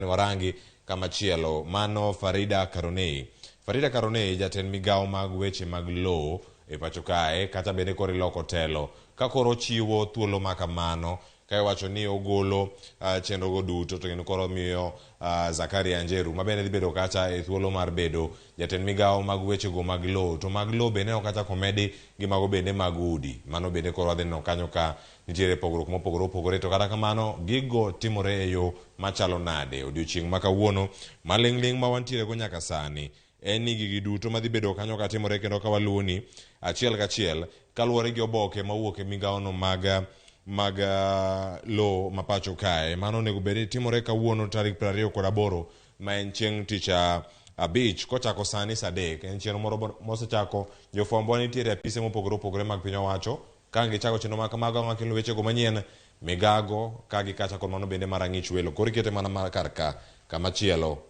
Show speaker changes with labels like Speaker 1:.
Speaker 1: Warangi kamachielo mano Farida Karonei. Farida Karonei jatend migawo mag weche mag lowo e pacho kae kata bende koro iloko telo ka koro ochiwo thuolo ma kamano ka iwacho ni ogolo chenro go duto to kendo koro miyo Zakaria Njeru ma bende dhi bedo kacha e thuolo mar bedo jatend migawo mag weche go mag lowo to mag lowo bende neno kacha komedi gi mago bende mag udi mano bende koro wadhi neno kanyo ka nitiere pogruok mopogore opogore to kata kamano gigo timore e yo machalo nade odiochieng' ma kawuono maling'ling' ma wantiere go nyaka sani en ni gigi duto madhi bedo kanyo katimore kendo ka waluwoni achiel kachiel kaluwore gi oboke mawuok e migawono mag mag lowo ma pacho kae mano onego bed ni timore kawuono tarik 28 ma en chieng' tich abich kochako sani saa 3 en chenro moro mosechako jofwambo nitiere e apise mopogore opogore mag piny owacho ka gichako chenro ma kamago ang' kelo wechego manyien migago ka gi kacha kod mano bende mar ang'ich welo koro ikete mana mar kar ka kamachielo.